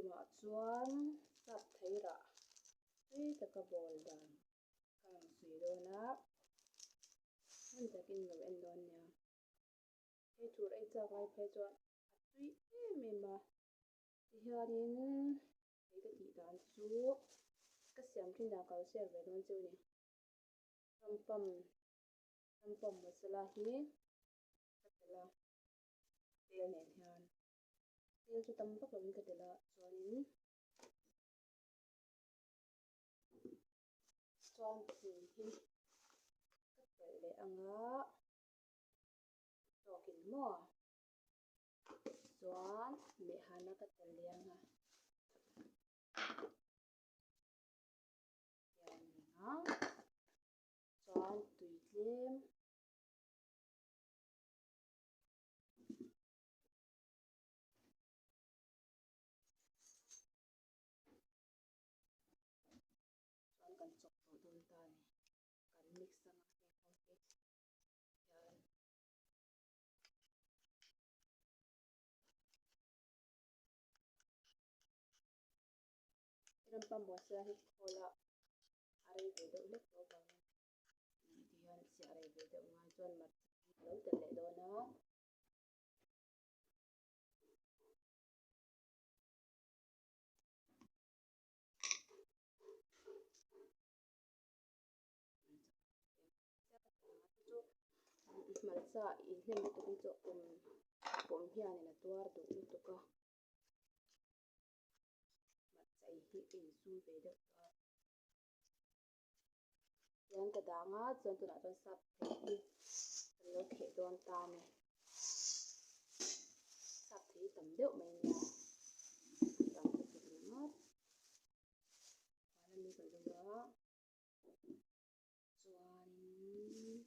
tumah chuan sap thei rah tui taka bawl dan ka rawn sawi dawn a, hmun takin lo en dawn nia. Hei tur ei chak lai phei chuan a tui em em a, tihianin kei ka tih dan chu ka siam thin dan ka lo share ve dawn cheu a ni. Rampam rampam masala hi ka telh a, tel nen hian tel chu tam vak lovin ka telh a chuanin chuan tui hi ka telh leh ang a tawkin maw chuan mehana ka telh leh ang a. Tiang a ni ang chuan tui tlem. Chuan kan chawk tawh dawn ta a ni. Kan mix anga heng ho hi hian Rampa Mawsa hi khawl a a rei ve deuh hlek tawh avangin ti hian chiah rei ve deuh ngai chuan hmarcha hi a lo tel leh dawn a. Hmarcha inhnem lutuk hi chu awm pawm hianin a tuar duh lutuk a. Hmarcha ei hi ka insum ve deuh tawh a. Tiang ka dang a, chuan tunah chuan sap thei hi kan lo kheh dawn ta a ni. Sap thei hi tam deuh mai nia, a tam lutuk ringawt. Huan ami ka lu a, chuanin.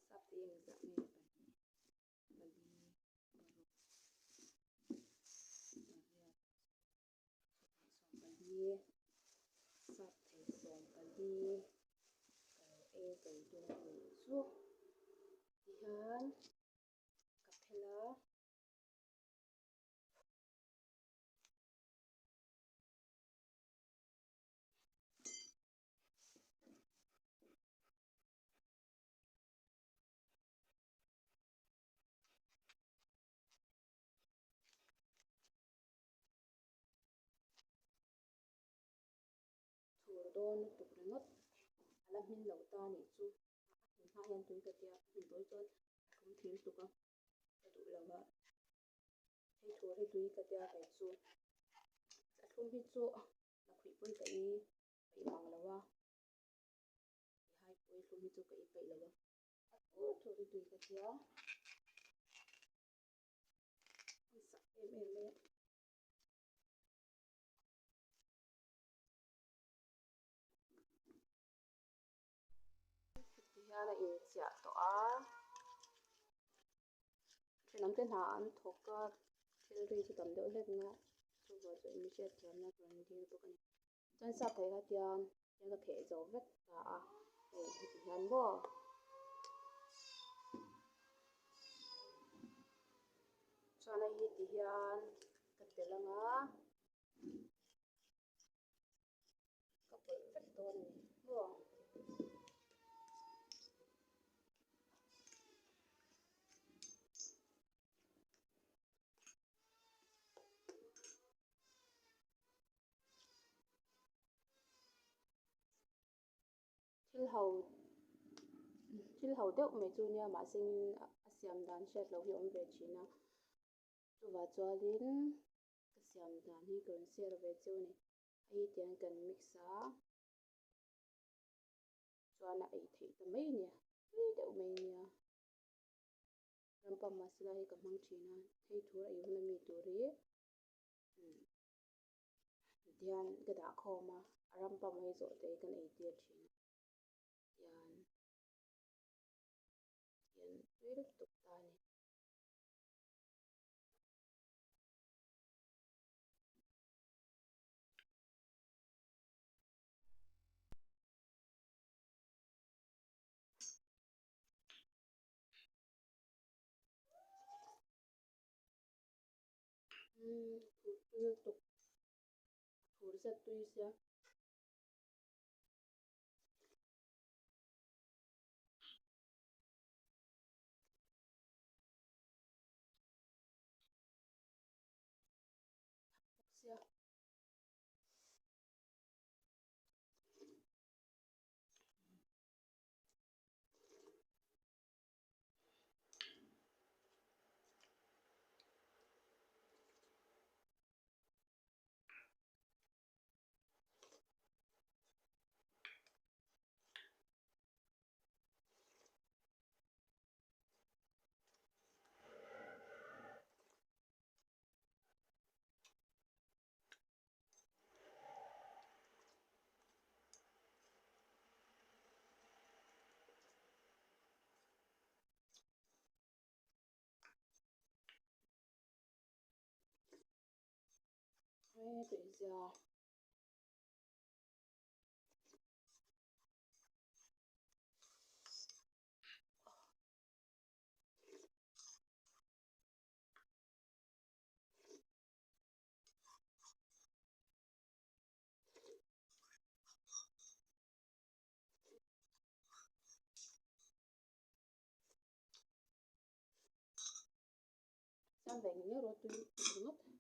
Sap te engzah nge pahnih, pali, paruk, pariat, sawmpali, sap thei sawmpali ka lo ei zo dawn a nih chu. Tihian ka phel a. Thur dawn lutuk ringawt a la hmin lo ta nih chu a hmin hma hian tui ka tia a hmin tawh hi chuan a thlum thei lutuk a ka duh lo a hei thur hi tui ka tia kei chu a thlum hi chu la khuih pawi ka i peih mang lo a i hai pawi thlum hi chu ka i peih lo a a thur thur hi tui ka tia a sak em em mai a. Heti hian a inchiah tawh a thenawm te hna an thawk a thil ri chu tam deuh hlek na chuvang chu eng hriat thiamna tur an dil bawk a ni chuan sap thei kha tiang hian ka kheh zo vek ta a hei heti hian maw. Chuan hei hi ti hian ka tel ang a. Ka pawlh vek dawn a ni maw? Thil ho thil ho deuh mai chu nia mahse a siam dan hriat loh hi a awm ve thin a chuvah chuanin Ka siam dan hi ka rawn share ve cheu a ni. Hei tiang kan mix a, chuan a ei theih ta mai nia, tui deuh mai nia. Rampam masala hi ka hmang thin a, thei thur a ei hun ami tur hi tihian ka dah khawm a, a rampam hi zawh te hi kan ei tir thin a, tihian tihian tui lutuk ta a ni. Umm thur tui lutuk thur zet tui sia. Sia. Tui zia. Siam ve ngei rawh tui ringawt.